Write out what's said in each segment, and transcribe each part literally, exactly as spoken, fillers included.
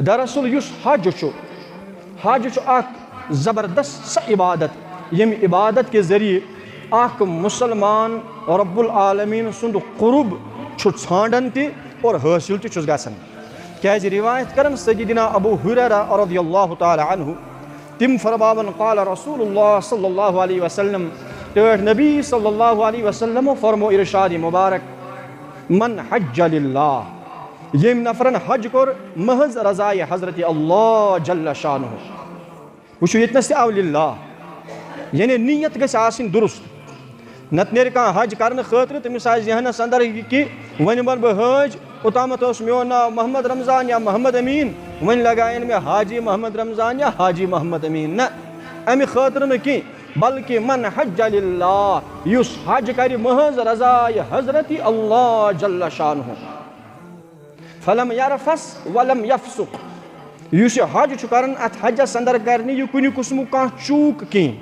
دراصل یُس حج چھُ، حج چھُ اکھ زبردست سۄ عبادت، ییٚمہِ عبادت کہِ ذٔریعہٕ اکھ مسلمان رب العالمین سُنٛد قرب چھُ ژھانڈان تہِ اور حٲصِل تہِ چھُس گژھان۔ کیازِ روایت کرن سیدنا ابو ہریرہ رضی اللہ تعالی عنہ، تِم فرماون، قال رسول اللہ صلی اللہ علیہ وسلم، ٹٲٹھۍ نبی صلی اللہ علیہ وسلم فرمو ارشاد مبارک، من حج للہ، ییٚمۍ نفرن حج کوٚر محض رضایہِ حضرت اللہ جل شانہ۔ وٕچھِو، ییٚتنَس تہِ آو للہ، یعنی نیت گژھِ آسٕنۍ درست۔ نتہٕ نیرِ کانٛہہ حج کرنہٕ خٲطرٕ، تٔمِس آسہِ ذہنس اندر یہِ کہِ وۄنۍ بنہٕ بہٕ حٲج، اوٚتامتھ اوس میون ناو محمد رمضان یا محمد امین، وۄنۍ لگاین مےٚ حاجی محمد رمضان یا حاجی محمد امین۔ نہ، امہِ خٲطرٕ نہٕ کینٛہہ، بلکہ من حج للہ، یُس حج کرِ محض رضایہِ حضرت اللہ جل شانہ۔ فلم یرفث ولم یفسق، یُس یہِ حج چھُ کران، اتھ حجس اندر کرِ نہٕ یہِ کُنہِ قٕسمُک کانٛہہ چوٗک کینٛہہ۔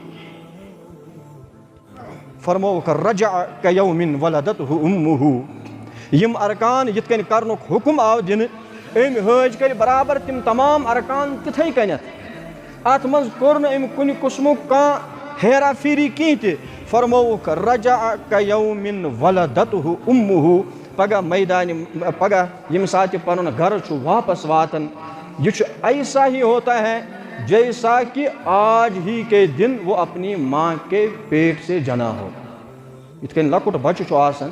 فرمووُکھ، رجع کیوم ولدتہ امہ۔ یِم ارکان یِتھ کٔنۍ کرنُک حکم آو دِنہٕ، أمۍ حٲج کٔرۍ برابر تِم تمام ارکان تِتھے کٔنٮ۪تھ۔ اتھ منٛز کوٚر نہٕ أمۍ کُنہِ قٕسمُک کانٛہہ ہیرا پھیری کینٛہہ تہِ۔ فرمووُکھ، رجع کیوم ولدتہ امہ۔ پگاہ میدانہِ، پگاہ ییٚمہِ ساتہٕ یہِ پنُن گرٕ چھُ واپس واتان، یہِ چھُ ایسا ہی ہوتا ہے جیسا کہ آج ہی کے دن وہ اپنی ماں کے پیٹ سے جنا ہو۔ یِتھ کٔنۍ لۄکُٹ بچہٕ چھُ آسان،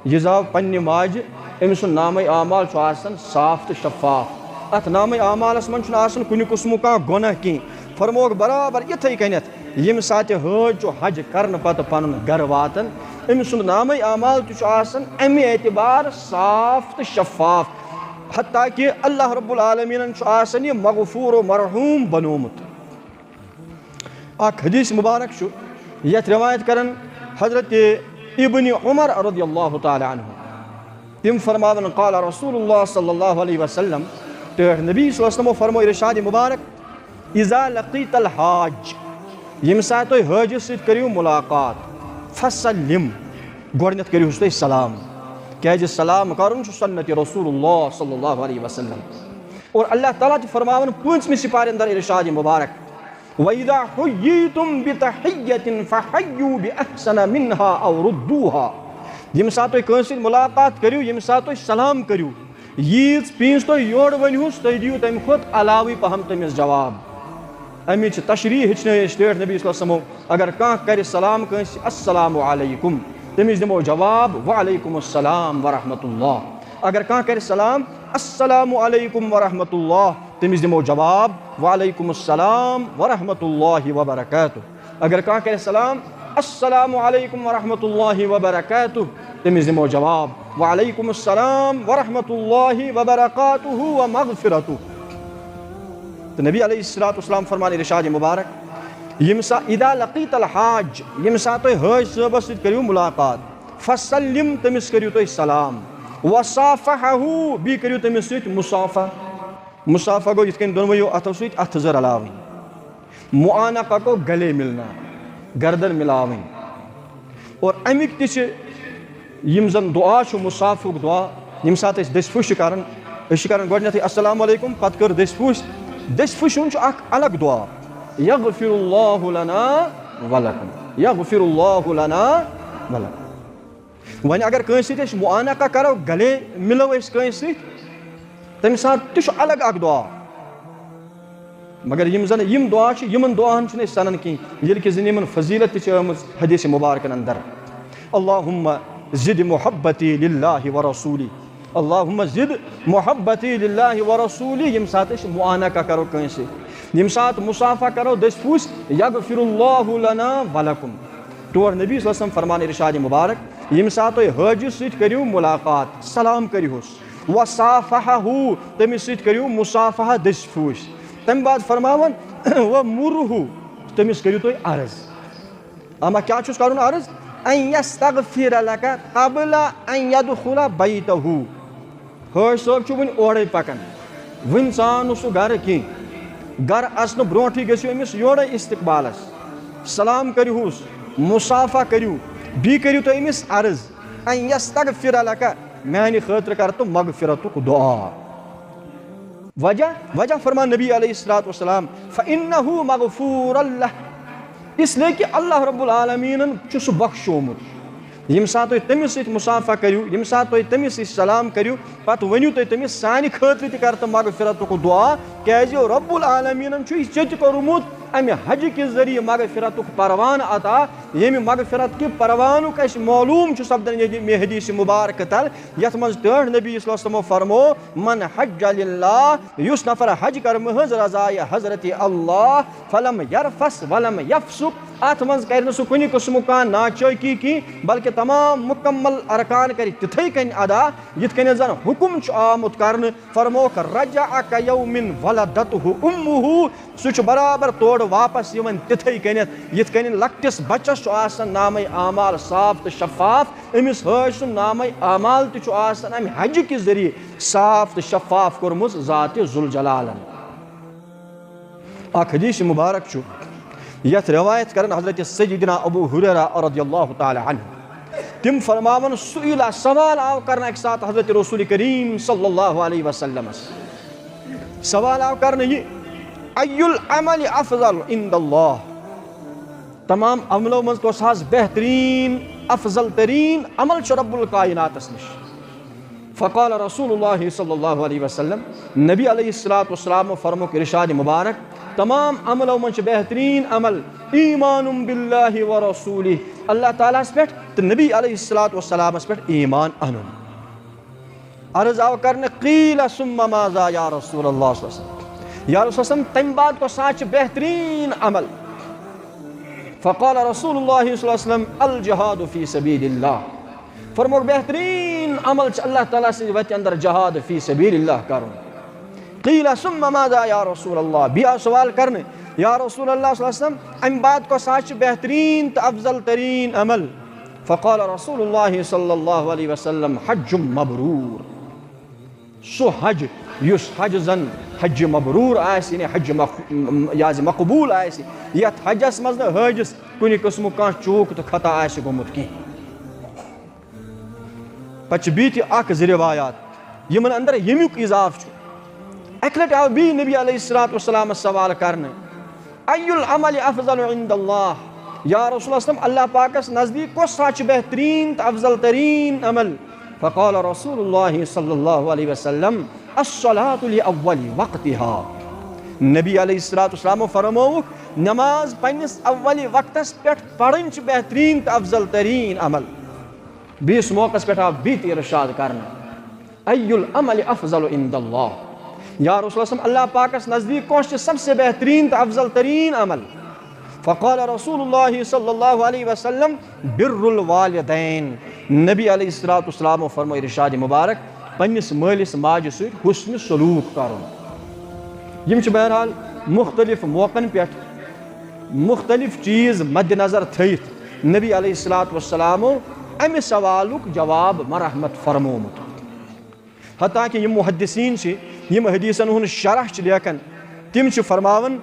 یہِ زاو پننہِ ماجہِ، أمۍ سُنٛد نامے اعمال چھُ آسان صاف تہٕ شفاف۔ اتھ نامے اعمالس منٛز چھُنہٕ آسان کُنہِ قٕسمُک کانٛہہ گۄناہ کینٛہہ۔ فرمووُکھ، برابر یِتھے کٔنٮ۪تھ ییٚمہِ ساتہٕ حٲج چھُ حج کرنہٕ پتہٕ پنُن گرٕ واتان، أمۍ سُنٛد نامے اعمال تہِ چھُ آسان امہِ اعتبار صاف تہٕ شفاف، حتیٰ کہ اللہ رب العالمینن چھُ آسان یہِ مغفور و مرحوم بنومُت۔ اکھ حدیث مبارک چھُ، یتھ روایت کرن حضرت ابن عمر رضی اللہ تعالی عنہ۔ تِم فرماون، قال رسول اللہ صلی اللہ علیہ وسلم، ٹٲٹھۍ نبی صلی اللہ علیہ وسلمو فرمو ارشاد مبارک، اذا لقیت الحاج، ییٚمہِ ساتہٕ تُہۍ حٲجِس سۭتۍ کٔرِو ملاقات، فسلم، گۄڈٕنٮ۪تھ کٔرِوس تُہۍ سلام، کیازِ سلام کرُن چھُ سنت رسول اللہ صلی اللہ علیہ وسلم۔ اور اللہ تعالیٰ تہِ فرماون پٲنٛژمہِ سپارِ اندر ارشاد مبارک، وَإِذَا حُيِّيتُم بِتَحِيَّةٍ فَحَيُّوا بِأَحْسَنَ مِنْهَا أَوْ رُدُّوهَا۔ ییٚمہِ ساتہٕ تُہۍ کٲنٛسہِ سۭتۍ مُلاقات کٔرِو، ییٚمہِ ساتہٕ تُہۍ سلام کٔرِو، ییٖژ پیٖنٛژ تُہۍ یورٕ ؤنۍہوٗس، تُہۍ دِیِو تَمہِ کھۄتہٕ علاوٕے پہم تٔمِس جواب۔ اَمِچ تشریح ہیٚچھنٲے أسۍ ٹٲٹھۍ نبی صلی اللہ علیہ وسلمو۔ اگر کانٛہہ کَرِ سلام کٲنٛسہِ، "السلام علیکم"، تٔمِس دِمو جواب، "وعلیکم السلام ورحمۃ اللہ"۔ اگر کانٛہہ کَرِ سلام، "السلام علیکم ورحمۃ اللہ"، تٔمِس دِمو جواب، "وعلیکم السلام ورحمۃ اللہ وبرکاتہ"۔ اگر کانٛہہ کَرِ سلام، "السلام علیکم ورحمۃ اللہ وبرکاتہ"، تٔمِس دِمو جواب، "وعلیکم السلام ورحمۃ اللہ وبرکاتہ ومغفرتہ"۔ تہٕ نبی علیہ الصلوۃ والسلام فرمان ارشاد مبارک، ییٚمہِ سا-، "اذا لقیت الحاج"، ییٚمہِ ساتہٕ تُہۍ حٲج صٲبَس سۭتۍ کٔرِو مُلاقات، "فسلم"، تٔمِس کٔرِو تُہۍ سلام، "وصافحہ"، بیٚیہِ کٔرِو تٔمِس سۭتۍ مصافحہ۔ مصافحہ گوٚو یِتھ کٔنۍ دۄنوَیو اَتھو سۭتۍ اَتھٕ زٕ رلاوٕنۍ۔ معانقہ گوٚو گلے ملنا، گردن ملاوٕنۍ۔ اور اَمِکۍ تہِ چھِ یِم زَن دُعا چھُ مصافحُک دُعا، ییٚمہِ ساتہٕ أسۍ دٔسۍ پھُش چھِ کَران، أسۍ چھِ کَران گۄڈٕنٮ۪تھٕے السلام علیکم، پَتہٕ کٔر دٔسۍ پھُش۔ دٔسۍ پھُشہِ ہُنٛد چھُ اَکھ الگ دُعا، یغفر اللہ لنا ولکم، یغفر اللہ لنا ولکم۔ وۄنۍ اگر کٲنٛسہِ سۭتۍ أسۍ معانقہ کرو، گلے مِلو أسۍ کٲنٛسہِ سۭتۍ، تَمہِ ساتہٕ تہِ چھُ الگ اکھ دُعا۔ مگر یِم زن یِم دُعا چھِ، یِمن دُعاہن چھِنہٕ أسۍ سنان کینٛہہ، ییٚلہِ کہِ زن یِمن فضیلت تہِ چھِ آمٕژ حدیث مبارکن اندر۔ اللہم زد محبتی للہ و رسولی، اللہم زد محبتی للہ و رسولی۔ ییٚمہِ ساتہٕ أسۍ معانقہ کرو کٲنٛسہِ سۭتۍ، ییٚمہِ ساتہٕ مصافحہ کرو دٔسۍ پوٗسۍ، یغفر اللہ لنا ولکم۔ ٹوٹھ نبی صلی اللہ علیہ وسلم فرمان ارشاد مبارک، ییٚمہِ ساتہٕ تُہۍ حٲجِس سۭتۍ کٔرِو مُلاقات، سلام کٔرِہُس، وصافحہ، تٔمِس سۭتۍ کٔرِو مصافحہ دٔسۍ پھوٗسۍ۔ تَمہِ بعد فرماوان، ومرہ، تٔمِس کٔرِو تُہۍ عرض۔ اما کیٛاہ چھُس کَرُن عرض؟ ان یستغفر لک قبل ان یدخل بیتہ۔ حٲج صٲب چھُ وُنہِ اورَے پَکان، وُنہِ ژاو نہٕ سُہ گَرٕ کینٛہہ۔ گَرٕ اَژنہٕ برونٛٹھٕے گٔژھِو أمِس یورَے استقبالَس، سلام کٔرِہُس، مصافحہ کٔرِو، بیٚیہِ کٔرِو تُہۍ أمِس عرض، ان یستغفر لک، میٛانہِ خٲطرٕ کَر تہٕ مغفرتُک دُعا۔ وجہ وجہ فرمان نبی علیہ الصلوۃ والسلام، فإنه مغفور له، اس لیے کہ اللہ رب العالمینن چھُ سُہ بخشومُت۔ ییٚمہِ ساتہٕ تُہۍ تٔمِس سۭتۍ مصافحہ کٔرِو، ییٚمہِ ساتہٕ تُہۍ تٔمِس سۭتۍ سلام کٔرِو، پتہٕ ؤنِو تُہۍ تٔمِس، سانہِ خٲطرٕ تہِ کر تہٕ مغفرتُک دعا، کیازِ رب العالمینن چھُ یہِ ژےٚ تہِ کوٚرمُت امہِ حجہِ کہِ ذٔریعہٕ مغفرتُک پروانہٕ عطا، ییٚمہِ مغفرت کہِ پروانُک اَسہِ معلوم چھُ سپدان ییٚتہِ مےٚ حدیث مبارک تل، یتھ منٛز ٹٲٹھ نبی صلی اللہ علیہ وسلمو فرمو، من حج للہ، یُس نفر حج کر محض رضایہ حضرت اللہ، فلم یرفس ولم یفسق، اتھ منٛز کرِ نہٕ سُہ کُنہِ قٕسمُک کانٛہہ ناچٲکی کینٛہہ، بلکہِ تمام مکمل ارکان کرِ تِتھے کٔنۍ ادا، یِتھ کٔنۍ زن حکم چھُ آمُت کرنہٕ۔ فرموکھ، رجع کیوم ولدتہ امہ، سُہ چھُ برابر تورٕ واپس یِوان تِتھے کٔنٮ۪تھ، یِتھ کٔنۍ لۄکٹِس بچس چھُ آسان نامے اعمال صاف تہٕ شفاف، أمِس حٲج سُنٛد نامے اعمال تہِ چھُ آسان امہِ حجہِ کہِ ذٔریعہٕ صاف تہٕ شفاف کوٚرمُت ذات ذوالجلالن۔ اکھ حدیث مبارک چھُ، یتھ روایت کرن حضرت سیدنا ابو ہریرہ رضی اللہ تعالی عنہ۔ تِم فرماون، سئل، سوال آو کرنہٕ اکہِ ساتہٕ حضرت رسول کریم صلی اللہ علیہ وسلمس۔ سوال آو کرنہٕ یہِ، ای العمل افضل عند اللہ؟ تمام عملو منٛز کۄس حظ بہترین، افضل ترین عمل چھُ رب الکائناتس نِش؟ فقال رسول اللہ صلی اللہ علیہ وسلم، نبی علیہ الصلوۃ والسلام فرموک ارشاد مبارک، تمام عملو منٛز چھُ بہترین عمل ایمان باللہ ورسولہ، اللہ تعالیٰ ہس پٮ۪ٹھ تہٕ نبی علیہ الصلوۃ والسلامس پٮ۪ٹھ ایمان انُن۔ عرض آو کرنہٕ، قیل ثم ماذا یا رسول اللہ صلی اللہ علیہ وسلم؟ یا رسول اللہ صلی اللہ علیہ وسلم، تمہِ بعد کۄس حظ چھِ بہترین عمل؟ فقال رسول اللہ صلی اللہ علیہ وسلم، الجہاد فی سبیل اللہ۔ فرموک، بہترین عمل چھُ اللہ تعالیٰ سٕنٛزِ وتہِ اندر جہاد فی سبیل اللہ کرُن۔ قیل ثم ماذا یا رسول اللہ؟ بیٚیہِ آو سوال کرنہٕ، یا رسول اللہ صلی اللہ علیہ وسلم، امہِ بعد کۄس حظ چھِ بہترین تہٕ افضل ترین عمل؟ فقال رسول اللہ صلی اللہ علیہ وسلم، حج مبرور۔ سُہ حج یُس حج زن حج مبرور آسہِ، یعنی حج مق-، یعنی مقبول آسہِ، یتھ حجس منٛز نہٕ حٲجِس کُنہِ قٕسمُک کانٛہہ چوٗک تہٕ خطا آسہِ گوٚمُت کینٛہہ۔ پتہٕ چھِ بیٚیہِ تہِ اکھ زٕ روایات، یِمن اندر ییٚمیُک اضافہٕ چھُ۔ اکہِ لٹہِ آو بیٚیہِ نبی علیہ الصلوۃ والسلامس سوال کرنہٕ، ای العمل افضل عند اللہ؟ یا رسول اللہ صلی اللہ علیہ وسلم، اللہ پاکس نزدیک کۄس سا چھُ بہترین تہٕ افضل ترین عمل؟ فقال رسول اللہ صلی اللہ علیہ وسلم، الصلاۃ لاول وقتها۔ نبی علیہ الصلوۃ والسلام فرمووُکھ، نماز پننِس اول وقتس پٮ۪ٹھ پرٕنۍ چھِ بہترین تہٕ افضل ترین عمل۔ بیٚیِس موقعس پٮ۪ٹھ آو بیٚیہِ تہِ ارشاد کرنہٕ، ای العمل افضل عند اللہ؟ یا رسول اللہ صلی اللہ علیہ وسلم، اللہ پاکس نزدیک کۄس چھِ سب سے بہترین تہٕ افضل ترین عمل؟ فقال رسول اللہ صلی اللہ علیہ وسلم، بر الوالدین۔ نبی علیہ الصلوۃ والسلام فرمو ارشاد مبارک، پننِس مٲلِس ماجہِ سۭتۍ حسن سلوک کرُن۔ یِم چھِ بہرحال مختلف موقعن پٮ۪ٹھ مختلف چیز مد نظر تھٲیِتھ نبی علیہ الصلوۃ والسلامو امہِ سوالُک جواب مرحمت فرمومُت۔ حتیٰ کہ یِم محدثین چھِ، یِم حدیثن ہُنٛد شرح چھِ لیکھان، تِم چھِ فرماوان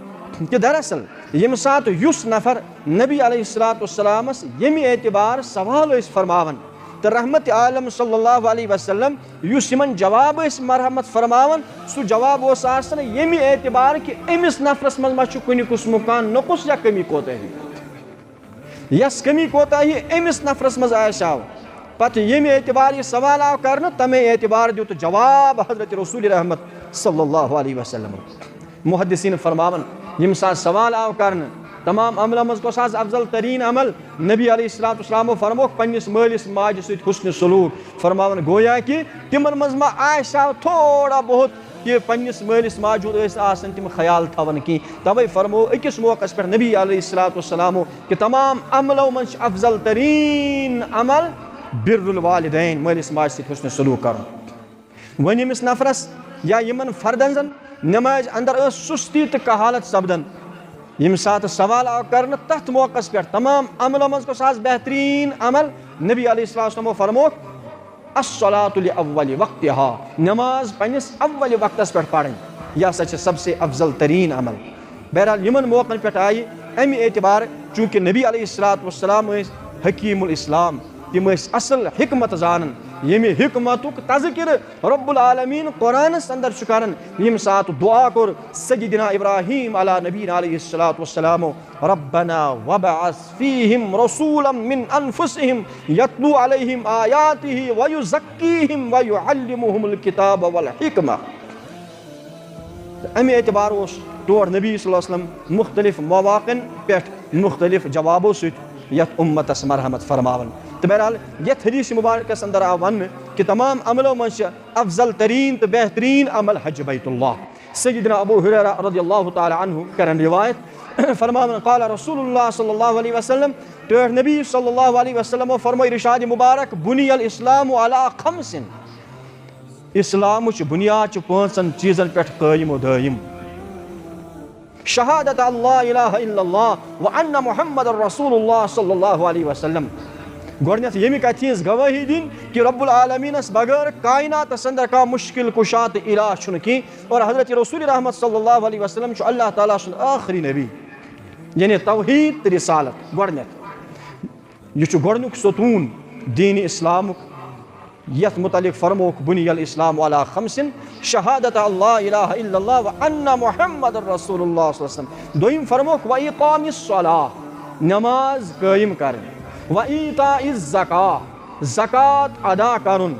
کہ دراصل ییٚمہِ ساتہٕ یُس نفر نبی علیہ الصلوۃ والسلامس ییٚمہِ اعتبار سوال ٲسۍ فرماوان تہٕ رحمت عالم صلی اللہ علیہ وسلم یُس یِمن جواب ٲسۍ مرحمت فرماوان، سُہ جواب اوس آسان ییٚمہِ اعتبار کہ أمِس نفرس منٛز ما چھُ کُنہِ قٕسمُک کانٛہہ نقص یا کمی کوتاہی۔ یس کمی کوتاہی أمِس نفرس منٛز آسہِ ہاو، پتہٕ ییٚمہِ اعتبار یہِ سوال آو کرنہٕ، تمے اعتبار دیُت جواب حضرت رسول رحمت صلی اللہ علیہ وسلم۔ محدثین فرماوان، ییٚمہِ ساتہٕ سوال آو کرنہٕ، تمام عملو منٛز کۄس حظ افضل ترین عمل؟ نبی علیہ الصلوۃ والسلامو فرمووُکھ، پننِس مٲلِس ماجہِ سۭتۍ حسن سلوک۔ فرماوان گویا کہ تِمن منٛز ما آسہِ ہاو تھوڑا بہت کہ پننِس مٲلِس ماجہِ ہُنٛد ٲسۍ نہٕ آسان تِم خیال تھاوان کینٛہہ۔ توے فرموو أکِس موقعس پٮ۪ٹھ نبی علیہ الصلوۃ والسلامو کہ تمام عملو منٛز چھِ افضل ترین عمل بر الوالدین، مٲلِس ماجہِ سۭتۍ حسن سلوک کرُن۔ وۄنۍ ییٚمِس نفرس یا یِمن فردن زن نمازِ اندر ٲس سستی تہٕ کہالت سپدان، ییٚمہِ ساتہٕ سوال آو کرنہٕ تتھ موقعس پٮ۪ٹھ تمام عملو منٛز کۄس حظ بہترین عمل؟ نبی علیہ الصلوۃ والسلامو فرمووُکھ، الصلاۃ لاول وقتها، نماز پننِس اول وقتس پٮ۪ٹھ پرٕنۍ، یہِ ہسا چھِ سب سے افضل ترین عمل۔ بہرحال یِمن موقعن پٮ۪ٹھ آیہِ امہِ اعتبار، چونکہ نبی علیہ الصلوۃ والسلام ٲسۍ حکیم الاسلام، تِم ٲسۍ اصل حکمت زانان، ییٚمہِ حکمتُک تذکرٕ رب العالمین قرآنس اندر چھُ کران، ییٚمہِ ساتہٕ دعا کوٚر سیدنا ابراہیم علی نبینا علیہ الصلوۃ والسلام، ربنا وابعث فیہم رسولا من انفسہم یتلو علیہم آیاتہ ویزکیہم ویعلمہم الکتاب والحکمہ۔ تہٕ اَمہِ اعتبار اوس تور نبی صلی اللہ علیہ وسلم مختلف مواقعن پٮ۪ٹھ مختلف جوابو سۭتۍ یَتھ اُمتَس مرحمت فرماوان۔ تہٕ بہرحال، یَتھ حدیث مبارکس اندر آو وننہٕ کہِ تمام عملو منٛز چھِ افضل ترین تہٕ بہترین عمل حج بیت اللہ۔ سیدنا ابو ہریرہ رضی اللہ تعالیٰ عنہ کرن روایت، فرماوان، قال رسول اللہ صلی اللہ علیہ وسلم، ٹٲٹھۍ نبی صلی اللہ علیہ وسلم فرمٲے ارشاد مبارک، بنی الاسلام علی خمسن، اسلامٕچ بنیاد چھِ پانٛژن چیٖزن پٮ۪ٹھ قٲیِم و دٲیِم۔ شہادت اللہ الہ الا اللہ و ان محمد رسول اللہ صلی اللہ علیہ وسلم۔ گۄڈٕنیتھ ییٚمہِ کتھِ ہٕنٛز گوٲہی دِنۍ کہِ رب العالمینس بغٲر کائناتس اندر کانٛہہ مشکل کشا تہٕ الہ چھُنہٕ کینٛہہ، اور حضرت رسول رحمت صلی اللہ علیہ وسلم چھُ اللہ تعالیٰ سُنٛد ٲخری نبی، یعنی توحید تہٕ رسالت۔ گۄڈٕنیتھ یہِ چھُ گۄڈٕنیُک ستوٗن دین اسلامُک، یتھ متعلق فرمووُکھ، بنی الاسلام علی خمسن، شہادت اللہ الہ الا اللہ و ان محمد رسول اللہ صلی اللہ علیہ وسلم۔ دوٚیِم فرمووُکھ، و اقام الصلاۃ، نماز قٲیِم کرٕنۍ، و ایتاء الزکاۃ، زکوٰۃ ادا کرُن،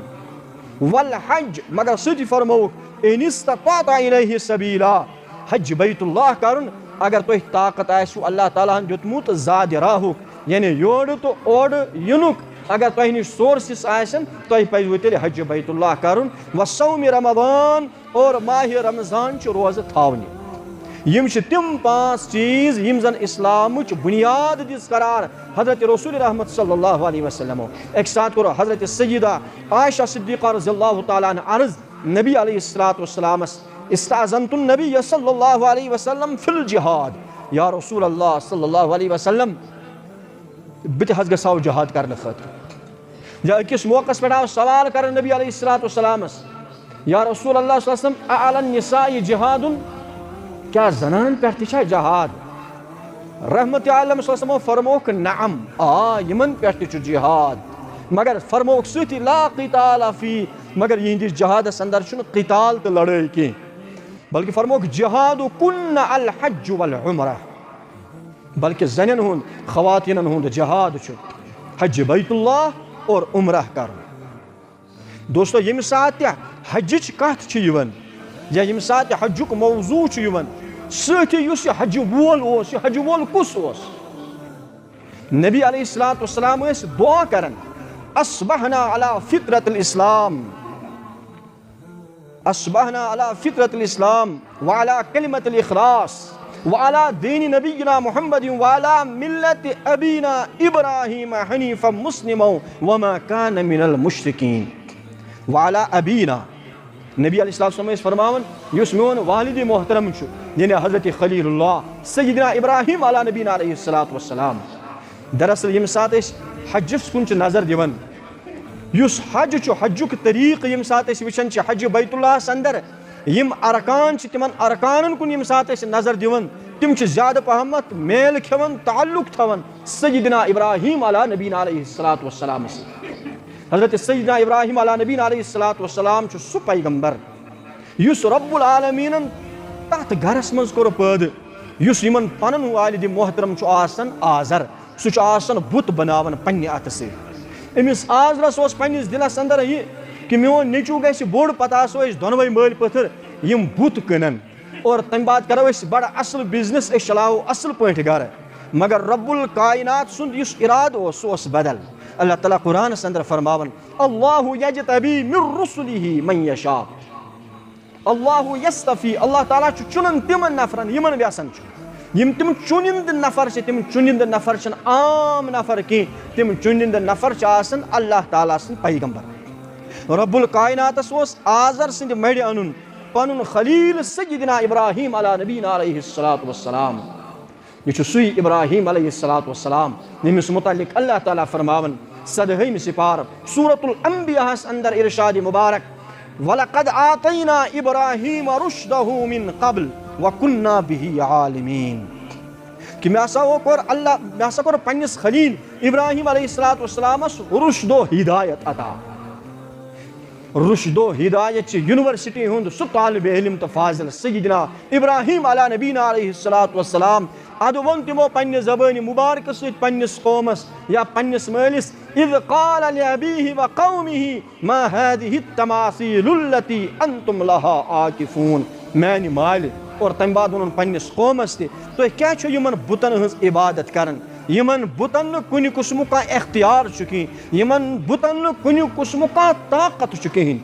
والحج، مگر سۭتی فرمووُکھ، ان استطعت الیہ سبیلا، حج بیت اللہ کرُن، اگر تۄہہِ طاقت آسِوٕ اللہ تعالیٰ ہن دیُتمُت زادِ راہُک، یعنی یورٕ تہٕ اورٕ یِنُک، اگر تۄہہِ نِش سورسز آسن، تۄہہِ پزِوٕ تیٚلہِ حج بیت اللہ کرُن۔ و صوم رمضان، اور ماہ رمضان چہِ روزٕ تھاونہِ۔ یِم چھِ تِم پانٛژھ چیٖز یِم زن اسلامٕچ بنیاد دِژ قرار حضرت رسول رحمت صلی اللہ علیہ وسلمو۔ اکہِ ساتہٕ کوٚر حضرت سیدہ عائشہ صدیقہ رضی اللہ تعالیٰ عنہ عرض نبی علیہ الصلوۃ والسلامس، استأذنت النبی صلی اللہ علیہ وسلم فی الجہاد، یا رسول اللہ صلی اللہ علیہ وسلم، بہٕ تہِ حظ گژھٕ ہاو جہاد کرنہٕ خٲطرٕ۔ یا أکِس موقعس پٮ۪ٹھ آو سوال کرنہٕ نبی علیہ الصلوۃ والسلامس، یا رسول اللہ صلی اللہ علیہ وسلم، اعلی النساء جہاد، کیا زنان پٮ۪ٹھ تہِ چھا جہاد؟ رحمت عالم صلی اللہ علیہ وسلم فرمووُکھ، نعم، آ، یِمن پٮ۪ٹھ تہِ چھُ جہاد، مگر فرمووُکھ سۭتی، لا قتال فی، مگر یِہنٛدِس جہادس اندر چھُنہٕ قتال تہٕ لڑٲے کینٛہہ، بلکہِ فرمووُکھ، جہاد کن الحج والعمرہ، بلکہِ زنٮ۪ن ہُنٛد، خواتیٖنن ہُنٛد جہاد چھُ حج بیت اللہ اور عمرہ کرُن۔ دوستو، ییٚمہِ ساتہٕ تہِ حجٕچ کتھ چھِ یِوان یا ییٚمہِ ساتہٕ تہِ حجُک موضوع چھُ یِوان، سۭتۍ یُس یہِ حجہِ وول اوس، یہِ حجہِ وول کُس اوس؟ نبی علیہ الصلوۃ والسلام ٲسۍ دعا کران، اصبحنا علی فطرت الاسلام، اصبحنا علی فطرت الاسلام وعلی کلمت الاخلاص وعلی دین نبینا محمد وعلی ملت ابینا ابراہیم حنیفا مسلما وما کان من المشرکین۔ وعلی ابینا، نبی علیہ الصلوۃ والسلام ٲسۍ فرماوان، یُس میون والد محترم چھُ، یعنی حضرت خلیل اللہ سیدنا ابراہیم علی نبینا علیہ الصلوۃ والسلام۔ دراصل ییٚمہِ ساتہٕ أسۍ حجس کُن چھِ نظر دِوان، یُس حج چھُ، حجُک طریٖقہٕ ییٚمہِ ساتہٕ أسۍ وٕچھان چھِ حج بیت اللہس اندر، یِم ارکان چھِ، تِمن ارکانن کُن ییٚمہِ ساتہٕ أسۍ نظر دِوان، تِم چھِ زیادٕ پہمتھ میل کھٮ۪وان، تعلق تھاوان سیدنا ابراہیم علی نبینا علیہ الصلوۃ والسلامس سۭتۍ۔ حضرت سیدنا ابراہیم علی نبینا علیہ الصلوۃ والسلام چھُ سُہ پیغمبر یُس رب العالمینن تتھ گرس منٛز کوٚر پٲدٕ یُس یِمن پنُن والد محترم چھُ آسان آزر۔ سُہ چھُ آسان بُت بناوان پننہِ اتھٕ سۭتۍ۔ أمِس آزرس اوس پننِس دِلس اندر یہِ کہِ میون نیٚچوٗ گژھِ بوٚڑ، پتہٕ آسو أسۍ دۄنوَے مٲلۍ پٔتھر یِم بُت کٕنن اور تمہِ بعد کرو أسۍ بڑٕ اصل بزنس، أسۍ چلاوو اصل پٲٹھۍ گرٕ۔ مگر رب الکائنات سُنٛد یُس ارادٕ اوس، سُہ اوس بدل۔ اللہ تعالیٰ قرآنس اندر فرماوان، اللہ یجتبی من رسلہ من یشاء۔ اللہ یستفی، اللہ تعالیٰ چھُ چُنان تِمن نفرن یِمن ویژھان چھُ۔ یِم تِم چُنِندٕ نفر چھِ، تِم چُنِندٕ نفر چھِنہٕ عام نفر کینٛہہ، تِم چُنِندٕ نفر چھِ آسان اللہ تعالیٰ سٕنٛدۍ پیغمبر۔ رب الکائناتس اوس آزر سٕنٛدِ مَرِ اَنُن پنُن خلیل سیدنا ابراہیم علی نبینا علیہ الصلوۃ والسلام۔ یہِ چھُ سُے ابراہیم علیہ الصلوۃ والسلام، ییٚمِس متعلق اللہ تعالیٰ فرماوان صدہٲیمہِ سپارٕ سورۃ الانبیاء ہس اندر ارشاد مبارک، وَلَقَدْ آتَيْنَا إِبْرَاهِيمَ رُشْدَهُ مِنْ قَبْلُ وَكُنَّا بِهِ عَالِمِينَ۔ کہ مےٚ ہسا کوٚر اللہ، مےٚ ہسا کوٚر پننِس خلیل ابراہیم علیہ الصلوۃ والسلامس رُشد و ہدایت عطا۔ رشد و ہدایت چہِ یونیورسٹی ہُنٛد سُہ طالب علم تہٕ فاضل سیدنا ابراہیم علیٰ نبینا علیہ الصلوۃ والسلام۔ ادٕ ووٚن تِمو پننہِ زبٲنہِ مبارکہٕ سۭتۍ پننِس قومس یا پننِس مٲلِس، اذ قال لابیہ و قومہ ما هذه التماثیل التی انتم لها عاکفون۔ میانہِ مالہِ اور تمہِ بعد ووٚنُن پننِس قومس تہِ، تُہۍ کیٛاہ چھِو یِمن بُتن ہٕنٛز عبادت کران؟ یِمن بُتن نہٕ کُنہِ قٕسمُک کانٛہہ اختیار چھُ کِہیٖنۍ، یِمن بُتن نہٕ کُنہِ قٕسمُک کانٛہہ طاقت چھُ کِہیٖنۍ۔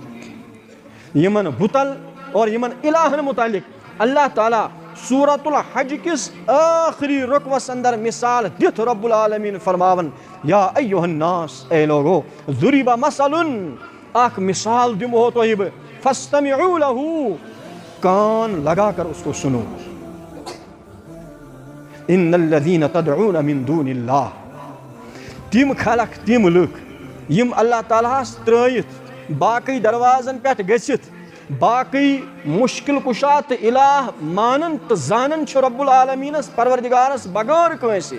یِمن بُتن اور یِمن الہن متعلق اللہ تعالیٰ سورۃ الحج کِس ٲخری رکوس اندر مثال دِتھ رب العالمین فرماوان، یا ایھا الناس، اے لوگو، ضرب مثل، اکھ مثال دِمو تۄہہِ بہٕ، فاستمعوا لہ، کان لگا کر اس کو سنو۔ ان الذین تدعون من دون اللہ، تِم خلق، تِم لُکھ یِم اللہ تعالیٰ ہس ترٲیِتھ، باقٕے دروازن پٮ۪ٹھ گٔژھِتھ، باقٕے مشکل کشا تہٕ الہ مانن تہٕ زانن چھِ رب العالمینس پروردگارس بغٲر کٲنٛسہِ،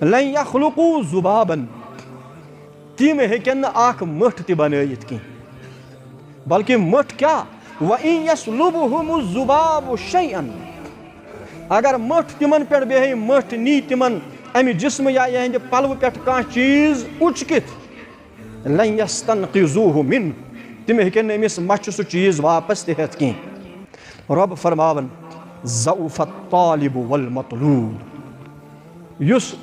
لن یخلقوا ذبابا، تِم ہیٚکن نہٕ اکھ مٔٹھ تہِ بنٲیِتھ کینٛہہ، بلکہ مٔٹھ کیٛاہ، وَإِن يَسْلُبْهُمُ الذُّبَابُ شَيْئًا، اگر مٔٹھ تِمن پٮ۪ٹھ بیٚہہِ، مٔٹھ نی تِمن امہِ جسمہٕ یا یہنٛدِ پلوٕ پٮ۪ٹھ کانٛہہ چیٖز اُچکِتھ، لَن يَسْتَنْقِذُوهُ مِنْهُ، تِم ہیٚکن نہٕ أمِس مَچھِ سُہ چیٖز واپس تہِ ہٮ۪تھ کینٛہہ۔ رۄب فرماوان، ضعف الطالب والمطلوب، یُس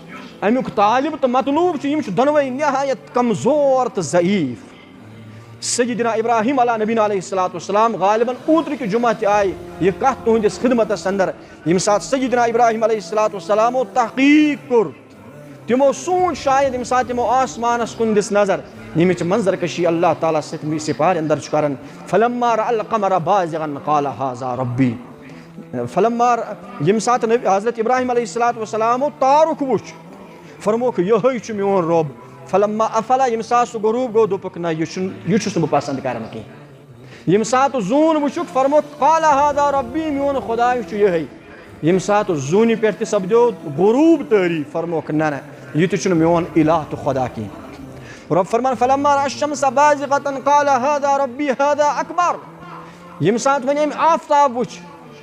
امیُک طالب تہٕ مطلوب چھُ، یِم چھِ دۄنوَے نہایت کمزور تہٕ ضعیف۔ سیدنا ابراہیم علیٰ نبینا علیہ الصلوۃ والسلام، غالباً اوترٕ کہِ جمعہ تہِ آیہِ یہِ کتھ تُہنٛدِس خدمتس اندر، ییٚمہِ ساتہٕ سیدنا ابراہیم علیہ الصلوۃ والسلامو تحقیق کوٚر، تِمو سوٗنٛچ شاید ییٚمہِ ساتہٕ تِمو آسمانس کُن دِژ نظر، ییٚمِچ منظر کشی اللہ تعالیٰ ستمہِ سپارِ اندر چھُ کران، فلما رأى القمر بازغا قال هذا ربي۔ فلما، ییٚمہِ ساتہٕ نبی حضرت ابراہیم علیہ الصلوۃ والسلامو تارُک وُچھ، فرموکھ، یِہوٚے چھُ میون رۄب۔ فلما افل، ییٚمہِ ساتہٕ سُہ غروب گوٚو، دوٚپُکھ، نہ، یہِ چھُنہٕ، یہِ چھُس نہٕ بہٕ پسند کران کینٛہہ۔ ییٚمہِ ساتہٕ زوٗن وُچھُکھ، فرموکھ، قال هذا ربي، میون خداے چھُ یِہوٚے۔ ییٚمہِ ساتہٕ زوٗنہِ پٮ۪ٹھ تہِ سپدیو غروب طٲری، فرموکھ، نہ، نہ، یہِ تہِ چھُنہٕ میون الہ تہٕ خدا کینٛہہ۔ رۄب فرمان، فلما رأى الشمس بازغة قال هذا ربي هذا أكبر۔ ییٚمہِ ساتہٕ وۄنۍ أمۍ آفتاب وُچھ،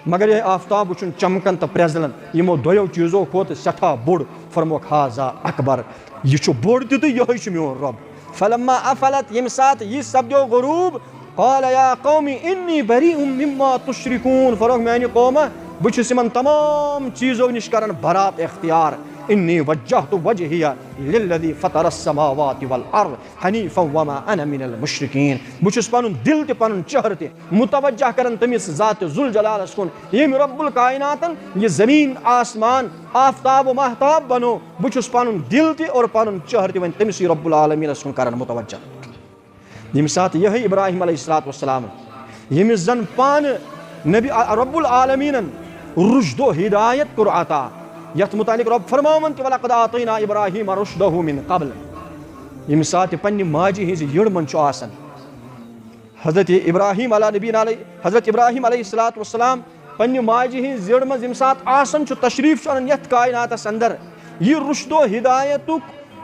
مگر یہِ آفتاب وُچھُن چمکان تہٕ پرٛزلان یِمو دۄیو چیٖزو کھۄتہٕ سٮ۪ٹھاہ بوٚڑ، فرموکھ، هذا أكبر، یہِ چھُ بوٚڑ تہِ تہٕ یِہوٚے چھُ میون رۄب۔ فلما افلت، ییٚمہِ ساتہٕ یہِ سپدیو غروب، قال يا قوم إني بريء مما تشركون، فرموکھ، میانہِ قومہ، بہٕ چھُس یِمن تمام چیٖزو نِش کران برات اختیار۔ إني وجهت وجهي للذي فطر السماوات والأرض حنيفا وما أنا من المشركين۔ بہٕ چھُس پنُن دِل تہِ پنُن چہرٕ تہِ متوجہ کران تٔمِس ذات ذوالجلالس کُن، ییٚمۍ رب الکائناتن یہِ زمین، آسمان، آفتاب و ماہتاب بنو۔ بہٕ چھُس پنُن دِل تہِ اور پنُن چہرٕ تہِ وۄنۍ تٔمِسٕے رب العالمینس کُن کران متوجہ۔ ییٚمہِ ساتہٕ یِہوٚے ابراہیم علیہ الصلوۃ والسلام، ییٚمِس زن پانہٕ نبی رب العالمینن رشد و ہدایت کوٚر عطا، یتھ متعلق رب فرماوان تہِ، ولقد آتینا ابراہیم رشدہ من قبل۔ ییٚمہِ ساتہٕ یہِ پننہِ ماجہِ ہٕنٛزِ یٔڑ منٛز چھُ آسان، حضرت ابراہیم علیٰ نبینا علیہ، حضرت ابراہیم علیہ الصلوۃ والسلام پننہِ ماجہِ ہٕنٛز زیڑ منٛز ییٚمہِ ساتہٕ آسان چھُ، تشریف چھُ انان یتھ کائناتس اندر، یہِ رشد و ہدایتُک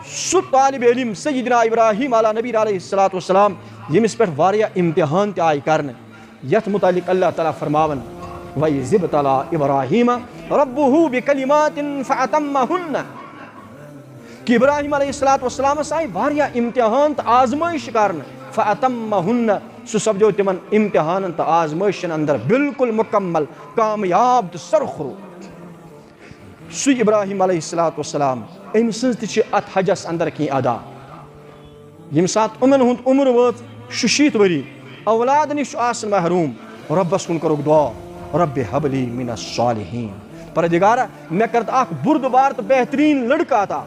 سُہ طالب علم سیدنا ابراہیم علیٰ نبینا علیہ الصلوۃ والسلام، ییٚمِس پٮ۪ٹھ واریاہ امتحان تہِ آیہِ کرنہٕ، یتھ متعلق اللہ تعالیٰ فرماوان، وَإِذِ ابْتَلَىٰ إِبْرَاهِيمَ رَبُّهُ بِكَلِمَاتٍ فَأَتَمَّهُنَّ۔ کہ ابراہیم علیہ الصلوۃ والسلامس آیہِ واریاہ امتحان تہٕ آزمٲیش کرنہٕ، فَأَتَمَّهُنَّ، سُہ سپدیو تِمن امتحانن تہٕ آزمٲیشن اندر بالکل مکمل، کامیاب تہٕ سرخرو۔ سُے ابراہیم علیہ الصلوۃ والسلام، أمۍ سٕنٛز تہِ چھِ اتھ حجس اندر کینٛہہ ادا۔ ییٚمہِ ساتہٕ یِمن ہُنٛد عمر وٲژ شُشیٖتھ ؤری، اولاد نِش چھُ آسان محروم، رۄبس کُن کوٚرُکھ دُعا، رب هب لي من الصالحين، پروردگارا، مےٚ کر تہٕ اکھ بُردُبار تہٕ بہتریٖن لڑکہٕ عطا۔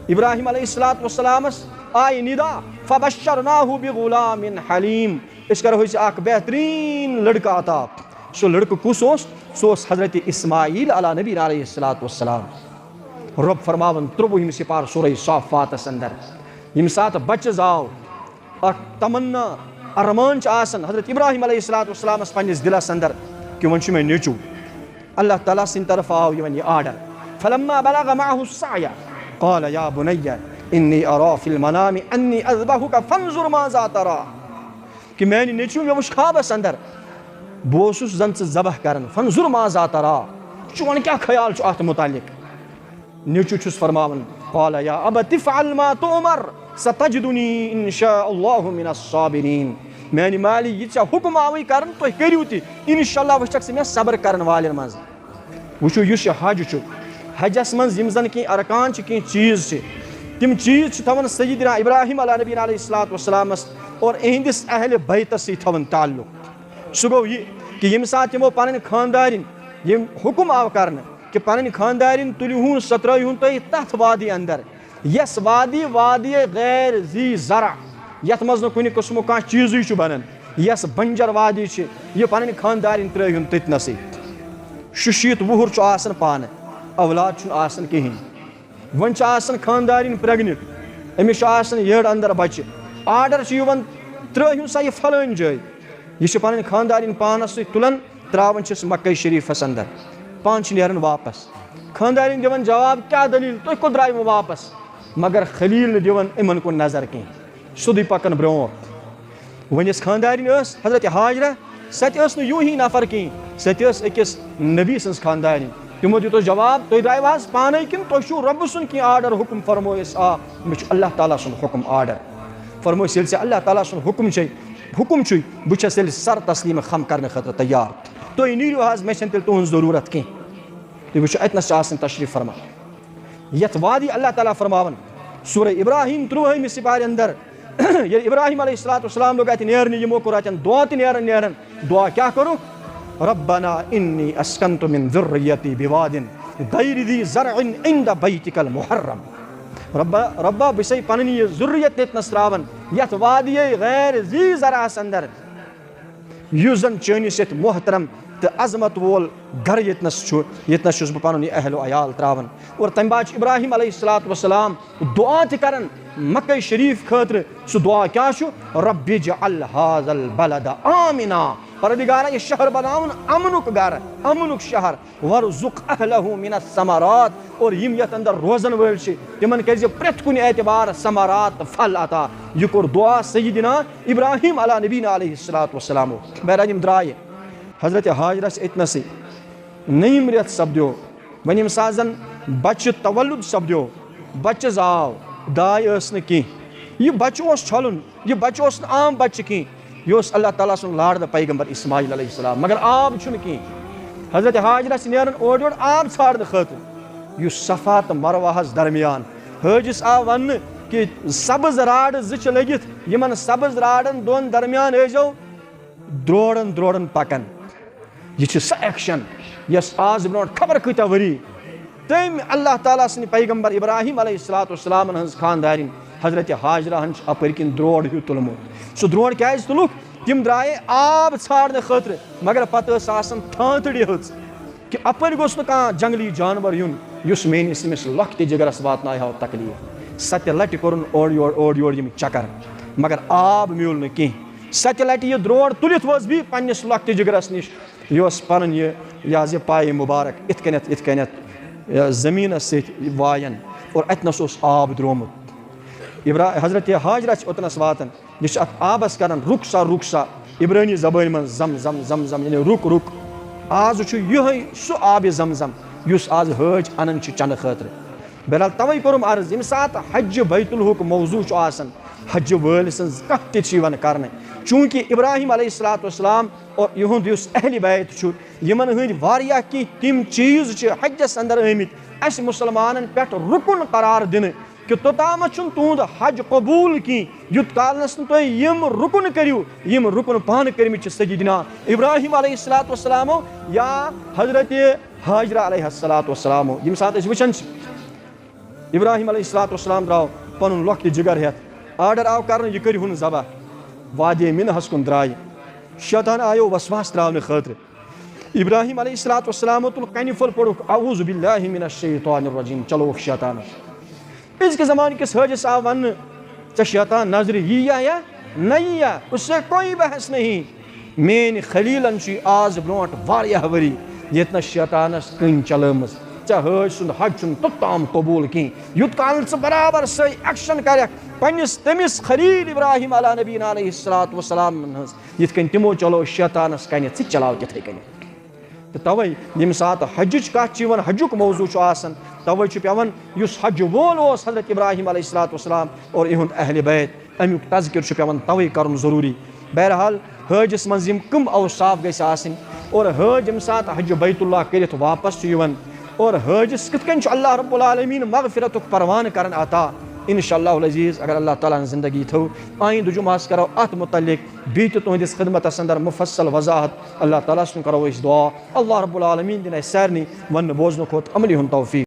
ابراہیم علیہ الصلوۃ والسلامس آیہِ ندا، فبشرناه بغلام حليم، أسۍ کرو ژےٚ اکھ بہتریٖن لڑکہٕ عطا۔ سُہ لڑکہٕ کُس اوس؟ سُہ اوس حضرت اسماعیل علیٰ نبینا علیہ الصلوۃ والسلام۔ رۄب فرماوان ترٛۆوُہِم سپارٕ سورہ صافاتس اندر، ییٚمہِ ساتہٕ بچہٕ زاو، اکھ تمنا، ارمان چھُ آسان حضرت ابراہیم علیہ الصلوۃ والسلامس پننِس دِلس اندر کہِ وۄنۍ چھُ مےٚ نیٚچوٗ۔ اللہ تعالیٰ سٕنٛدِ طرفہٕ آو یِمن یہِ آرڈر۔ فلما بلغ معه السعي قال يا بني إني أرى في المنام أني أذبحك فانظر ماذا ترى۔ کہ میانہِ نیٚچوٗ، مےٚ وُچھ خوابس اندر، بہٕ اوسُس زن ژٕ ذبح کران، فانظر ماذا ترى، چون کیٛاہ خیال چھُ اتھ متعلق؟ نیٚچوٗ چھُس فرماوان، قال یا ابت افعل ما تؤمر ستجدنی ان شاء اللہ من الصابرین۔ میانہِ مالہِ، یہِ ژےٚ حُکم آوٕے کرنہٕ، تُہۍ کٔرِو تہِ، انشاءاللہ وٕچھکھ ژٕ مےٚ صبر کرن والٮ۪ن منٛز۔ وٕچھِو، یُس یہِ حج چھُ، حجس منٛز یِم زن کینٛہہ ارکان چھِ، کینٛہہ چیٖز چھِ، تِم چیٖز چھِ تھاوان سیدنا ابراہیم علیٰ نبینا علیہ الصلوۃ والسلامس اور اہندِس اہل بیتس سۭتۍ تھاوان تعلق۔ سُہ گوٚو یہِ کہ ییٚمہِ ساتہٕ یِمو پنٕنۍ خاندارِنۍ یِم حُکم آو کرنہٕ کہ پنٕنۍ خاندارِنۍ تُلِہُن، سۄ ترٲیہُن تُہۍ تتھ وادی اندر، یۄس وادی، وادی غیر ذی زرع، یتھ منٛز نہٕ کُنہِ قٕسمُک کانٛہہ چیٖزٕے چھُ بنان، یۄس بنجر وادی چھِ، یہِ پنٕنۍ خاندارِنۍ ترٲیہُن تٔتنسٕے۔ شُشیٖت وُہُر چھُ آسان پانہٕ، اولاد چھُنہٕ آسان کِہیٖنۍ۔ وۄنۍ چھِ آسان خاندارِنۍ pregnant، أمِس چھُ آسان یٔڈ اندر بچہِ، آرڈر چھُ یِوان، ترٲیہُن سا یہِ فلٲنۍ جٲے۔ یہِ چھِ پنٕنۍ خاندارِنۍ پانس سۭتۍ تُلان، ترٛاوان چھِس مکہ شریٖفس اندر، پانہٕ چھِ نیران واپس۔ خاندارِنۍ دِوان جواب، کیٛاہ دٔلیٖل، تُہۍ کوٚت درٛایوٕ واپس؟ مگر خلیل نہٕ دِوان یِمن کُن نظر کینٛہہ، سیوٚدُے پکان برٛونٛٹھ۔ وۄنۍ یۄس خاندارِنۍ ٲس حضرت حاجرہ، سۄ تہِ ٲس نہٕ یوٗہی نفر کینٛہہ، سۄ تہِ ٲس أکِس نبی سٕنٛز خاندارِنۍ۔ تِمو دیُت جواب، تُہۍ درٛایوٕ حظ پانے کِنہٕ تۄہہِ چھُو رۄبہٕ سُنٛد کینٛہہ آرڈر، حُکم؟ فرموو اَسہِ، آ، مےٚ چھُ اللہ تعالیٰ سُنٛد حُکم آرڈر۔ فرموو اَسہِ، ییٚلہِ ژےٚ اللہ تعالیٰ سُنٛد حُکم چھے، حُکم چھُے، بہٕ چھَس تیٚلہِ سر تسلیٖم خم کرنہٕ خٲطرٕ تیار۔ تُہۍ نیٖرِو حظ، مےٚ چھَنہٕ تیٚلہِ تُہٕنٛز ضروٗرت کینٛہہ۔ تُہۍ وٕچھِو، اَتہِ نَس چھِ آسان تشریٖف فرما۔ یَتھ وادی اللہ تعالیٰ فرماوان، سورہ ابراہیم ترٛوہٲمہِ سپارِ اندر، ییٚلہِ ابراہیم علیہ الصلوۃ والسلام لوٚگ اَتہِ نیرنہِ، یِمو کوٚر اَتٮ۪ن دعا تہِ نیران نیران۔ دعا کیٛاہ کوٚرُکھ؟ ربنا انی اسکنت من ذریتی بواد غیر ذی زرع عند بیتک المحرم۔ ربا، ربا، بہٕ چھسے پنٕنۍ یہِ ذُریت ییٚتنس تراوان، یتھ وادی غیر ذی زرعس اندر، یُس زن چٲنِس یتھ محترم تہٕ عظمت وول گرٕ ییٚتنس چھُ، ییٚتنس چھُس بہٕ پنُن یہِ اہل و عیال تراوان۔ اور تمہِ بعد چھُ ابراہیم علیہ الصلوۃ والسلام دعا تہِ کران مکہ شریف خٲطرٕ۔ سُہ دعا کیٛاہ چھُ؟ رب اجعل هذا البلد آمنا، پروردگارا، یہِ شہر بناوُن امنُک گرٕ، امنُک شہر۔ وارزق اہلہ من الثمرات، اور یِم یتھ اندر روزن وٲلۍ چھِ، تِمن کٔرۍ زِ پرٛٮ۪تھ کُنہِ اعتبار ثمرات، پھل عطا۔ یہِ کوٚر دعا سیدنا ابراہیم علیٰ نبینا علیہ الصلوۃ والسلام۔ بہرحال، یِم درٛایہِ، حضرت حاجرہ چھِ أتنَسٕے۔ نٔیِم رٮ۪تھ سپدیو، وۄنۍ ییٚمہِ ساتہٕ زن بچہِ تولد سپدیو، بچہِ زاو، داے ٲس نہٕ کینٛہہ، یہِ بچہِ اوس چھۄلُن، یہِ بچہِ اوس نہٕ عام بچہِ کینٛہہ، یہِ اوس اللہ تعالیٰ سُنٛد لاڈلہٕ پیغمبر اسماعیل علیہ السلام، مگر آب چھُنہٕ کینٛہہ۔ حضرت حاجرہ چھِ نیران اورٕ یورٕ آب ژھانٛڈنہٕ خٲطرٕ، یُس صفا تہٕ مروہس درمیان۔ حٲجِس آو وننہٕ کہ سبز راڈٕ زٕ چھِ لٔگِتھ، یِمن سبز راڈن دۄن درمیان ٲسۍزیو درٛوڑن درٛوڑن پکان۔ یہِ چھِ سۄ action، یۄس آز برونٛٹھ خبر کۭتیاہ ؤری تٔمۍ اللہ تعالیٰ سٕنٛدِ پیغمبر ابراہیم علیہ الصلوۃ والسلامن ہٕنٛز خاندارِنۍ حضرت حاجرہ ہن چھُ اپٲرۍ کِنۍ درٛوڑ ہیوٗ تُلمُت۔ سُہ درٛوڑ کیٛازِ تُلُکھ؟ تِم درٛایے آب ژھانٛڈنہٕ خٲطرٕ، مگر پتہٕ ٲس آسان تھانٛتڑِ ہٕژ کہ اپٲرۍ گوٚژھ نہٕ کانٛہہ جنگلی جانور یُن یُس میٲنِس أمِس لۄکٹہِ جگرس واتناوِ ہا تکلیف۔ ستہِ لٹہِ کوٚرُن اورٕ یورٕ، اورٕ یورٕ یِم چکر، مگر آب میوٗل نہٕ کینٛہہ۔ ستہِ لٹہِ یہِ درٛوڑ تُلِتھ وٲژ بیٚیہِ پننِس لۄکٹہِ جگرس نِش۔ یہِ اوس پنُن یہِ، یہِ حظ یہِ پایہِ مُبارک، اِتھ کٔنٮ۪تھ، اِتھ کٔنٮ۪تھ، یہِ زٔمیٖنس سۭتۍ وایان، اور اتنس اوس آب درٛومُت۔ ابرا-، حضرت حاجرہ چھِ اوٚتنس واتان، یہِ چھِ اتھ آبس کران، "رُک سا، رُک سا"، عبرٲنی زبٲنۍ منٛز زم زم زم زم، یعنی رُک رُک۔ آز چھُ یِہوٚے سُہ آبِ زم زم یُس آز حٲج انان چھِ چنہٕ خٲطرٕ۔ بہرحال، توے کوٚرُم عرض، ییٚمہِ ساتہٕ حجہِ بیت الحُک موضوع چھُ آسان، حجہِ وٲلۍ سٕنٛز کانٛہہ تہِ چھِ یِوان کرنہٕ، چوٗنٛکہِ ابراہیم علیہ الصلوۃ والسلام اور یِہُنٛد یُس اہلِ بیت چھُ، یِمن ہٕنٛدۍ واریاہ کینٛہہ تِم چیٖز چھِ حجس اندر آمٕتۍ اَسہِ مُسلمانن پٮ۪ٹھ رُکُن قرار دِنہٕ کہِ توٚتامَتھ چھُنہٕ تُہُنٛد حج قبوٗل کینٛہہ، یُت کالنَس نہٕ تُہۍ یِم رُکُن کٔرِو، یِم رُکُن پانہٕ کٔرمٕتۍ چھِ سیدنا ابراہیم علیہ الصلوۃ والسلامو یا حضرت حاجرہ علیہ الصلوۃ والسلامو۔ ییٚمہِ ساتہٕ أسۍ وٕچھان چھِ، ابراہیم علیہ الصلوۃ والسلام درٛاو پنُن لۄکٹہِ جگر ہٮ۪تھ، آرڈر آو کرنہٕ، یہِ کٔرِو ہُن ذبح۔ وادی منحس کُن درٛایہِ۔ شیطان آیو وسواس تراونہٕ خٲطرٕ۔ ابراہیم علیہ الصلوۃ والسلامو تُل کنہِ پھوٚل، پوٚرُکھ "اعوذ باللہ من الشیطان الرجیم"، چلووُکھ شیطانس۔ أزکہِ زمانہٕ کِس حٲجِس آو وننہٕ، "ژےٚ شیطان نظرِ یی یا یا نہ یی یا، اس سے کوئی بحث نہیں۔" میٲنۍ خلیلن چھُ آز برونٛٹھ واریاہ ؤری ییٚتہِ نس شیطانس کٔنۍ چلٲمٕژ۔ ژےٚ حٲج سُنٛد حج چھُنہٕ توٚت تام قبوٗل کِہیٖنۍ، یوٚت کال نہٕ ژٕ برابر سۄے ایکشن کرکھ پننِس تٔمِس خلیل ابراہیم علیٰ نبینا علیہ الصلوۃ والسلام ہٕنٛز، یِتھ کٔنۍ تِمو چلو شیطانس کنہِ، ژٕ تہِ چلاو تِتھے کٔنۍ۔ تہٕ توے ییٚمہِ ساتہٕ حجٕچ کتھ چھِ یِوان، حجُک موضوع چھُ آسان، توے چھُ پٮ۪وان یُس حج وول اوس حضرت ابراہیم علیہ الصلوۃ والسلام اور یِہُنٛد اہل بیت، امیُک تذکر چھُ پٮ۪وان توے کرُن ضروٗری۔ بہرحال، حٲجِس منٛز یِم کٕم اوصاف گژھِ آسٕنۍ، اور حٲج ییٚمہِ ساتہٕ حج بیت اللہ کٔرِتھ واپس چھُ یِوان، اور حٲجِس کِتھ کٔنۍ چھُ اللہ رب العالمین مغفرتُک پروانہٕ کران عطا؟ انشاءاللہ العزیز، اگر اللہ تعالیٰ ہن زندگی تھٲو، آیندٕ جمعہس کرو اتھ متعلق بیٚیہِ تہِ تُہنٛدِس خدمتس اندر مفصل وضاحت۔ اللہ تعالیٰ سُنٛد کرو أسۍ دعا، اللہ رب العالمین دِن اسہِ سارنٕے وننہٕ بوزنہٕ کھۄتہٕ عملی ہُنٛد توفیق۔